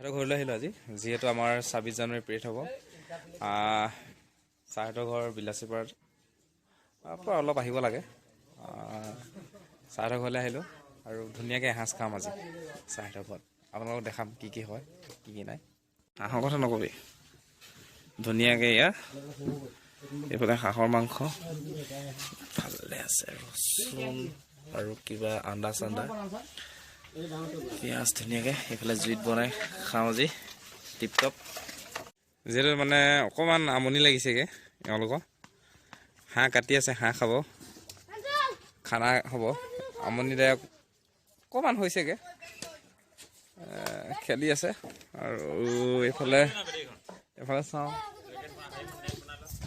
সিহঁতৰ ঘৰলৈ আহিলোঁ আজি, যিহেতু আমাৰ 26 জানুৱাৰী পেৰেড হ'ব। ছাৰহঁতৰ ঘৰ বিলাচীপাৰাত পৰা অলপ আহিব লাগে। ছাৰহঁতৰ ঘৰলৈ আহিলোঁ আৰু ধুনীয়াকৈ এসাঁজ খাম আজি ছাৰহঁতৰ ঘৰত। আপোনালোকক দেখাম কি কি হয়, কি কি নাই। হাঁহৰ কথা নকবি, ধুনীয়াকৈ এয়া এইফালে হাঁহৰ মাংস ভালে আছে, ৰচুন আৰু কিবা আন্দা চান্দা পিঁয়াজ ধুনীয়াকৈ এইফালে জুইত বনাই খাওঁ আজি টিপ টপ। যিহেতু মানে অকণমান আমনি লাগিছেগৈ এওঁলোকৰ, হাঁহ কাটি আছে, হাঁহ খাব, খানা হ'ব, আমনিদায়ক অকণমান হৈছেগৈ। খেলি আছে আৰু এইফালে এইফালে চাওঁ,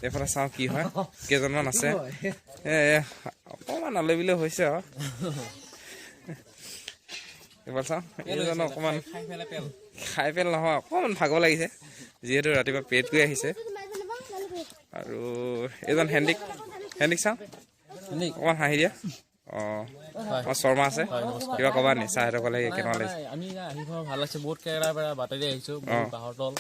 এইফালে চাওঁ কি হয়, কেইজনমান আছে। এই অকণমান আলৈ হৈছে আৰু এইফালে চাওঁ, এইজন অকণমান খাই পেল নহয়, অকণমান ভাগৰ লাগিছে যিহেতু ৰাতিপুৱা পেট গৈ আহিছে। আৰু এইজন হেণ্ডিক, হেণ্ডিক চাওঁ অকণমান হাঁহি দিয়া। অঁ, অঁ, শৰ্মা আছে, কিবা ক'বা নি ছাৰহঁতৰ ক'লে কেনেকুৱা লাগিছে? আমি আহি ভাল লাগিছে, বহুত কেৰেলাৰ পৰা বাটেৰে আহিছোঁ, বাঁহৰ তল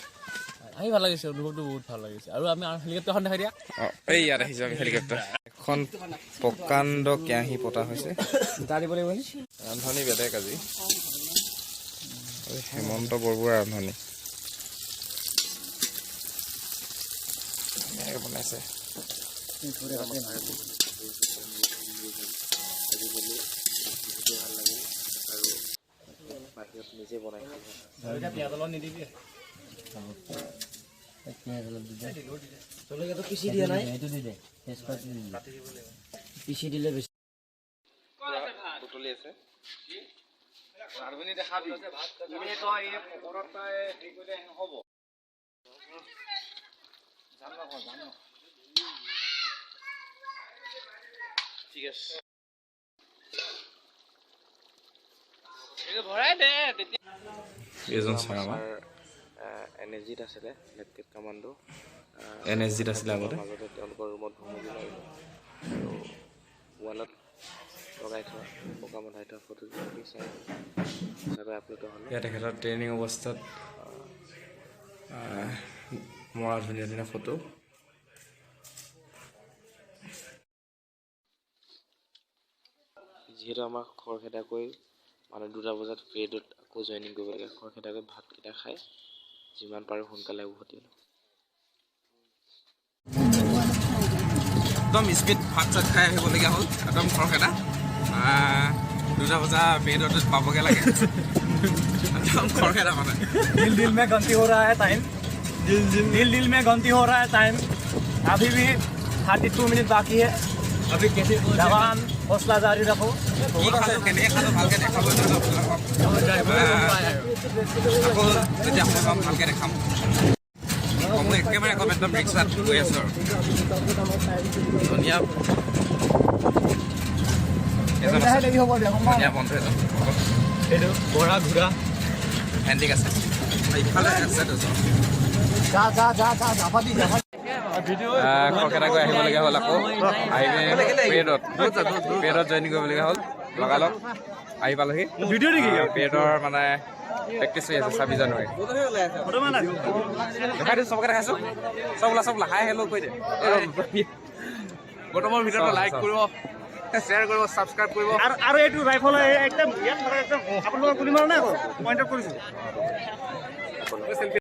আহি ভাল লাগিছে, অনুভৱটো বহুত ভাল লাগিছে। আৰু আমি হেলিকপ্টাৰখন দেখাই দিয়া। অঁ, এই ইয়াত আহিছোঁ আমি হেলিকপ্টাৰ এখন প্ৰকাণ্ড কেৰাহী পতা হৈছে। ৰান্ধনি বেলেগ আজি, হেমন্ত বৰবৰুৱা ৰান্ধনি ধুনীয়াকৈ বনাইছে। বুটলি আছে। ঠিক আছে, এইজন ছাৰ আমাৰ এন এছ জিত আছিলে, লেফটেড কামাণ্ডো এন এছ জিত আছিলে আগতে। মাজতে তেওঁলোকৰ ৰুমত ভুমুকি মাৰিলোঁ আৰু ৱালত লগাই থোৱা পকা বন্ধাই থোৱা ফটো চাই সঁচাকৈ আপ্লুত হ'লোঁ। ইয়াত তেখেতৰ ট্ৰেইনিং অৱস্থাত মৰা ধুনীয়া ধুনীয়া ফটো। যিহেতু আমাক খৰখেদাকৈ মানে 2টা বজাত পেৰেডত আকৌ জইনিং কৰিব লাগে, খৰখেদাকৈ ভাতকেইটা খাই যিমান পাৰোঁ সোনকালে উভতিলোঁ। একদম স্পীড ভাত চাত খাই আহিবলগীয়া হ'ল, একদম খৰখেদা। 2টা বজা পেৰেডত পাবগৈ লাগে, একদম খৰখেদা মানে। दिल दिल में गलती हो रहा है टाइम, दिल दिल दिल में गलती हो रहा है टाइम। अभी भी 32 मिनट बाकी है, अभी कैसे जवान हौसला जारी रखो। কি খালোঁ কেনেকৈ খালোঁ ভালকৈ দেখাব আপোনালোকক, আকৌ যেতিয়া সময় পাম ভালকৈ দেখাম। মই একেবাৰে কম, একদম ৰিক্সাত গৈ আছোঁ আৰু ধুনীয়া এজন আছে, ধুনীয়া বন্ধু এজন এইটো বৰা ঘোঁৰা হেণ্ডিক আছে, ইফালে আছে দুজন। যা যা যা যা জাফা দি জাফা। খৰখেদা গৈ আহিবলগীয়া হ'ল, আকৌ আহি পেৰেডত পেৰেডত জইন কৰিবলগীয়া হ'ল, লগালগ আহি পালোহি। পেৰেডৰ মানে প্ৰেক্টিচ হৈ আছে 26 জানুৱাৰী। দেখাই দিছোঁ, চবকে দেখাইছোঁ, চব ওলা, চব ওলা, হাই হেল্ল' কৈ দে। বৰ্তমান ভিডিঅ'টো লাইক কৰিব, শ্বেয়াৰ কৰিব, ছাবস্ক্ৰাইব কৰিব। আৰু এইটো ৰাইফল একদম ইয়াত একদম আপোনালোকৰ গুলি মাৰা নাই, আকৌ পইণ্ট আউট কৰিছোঁ।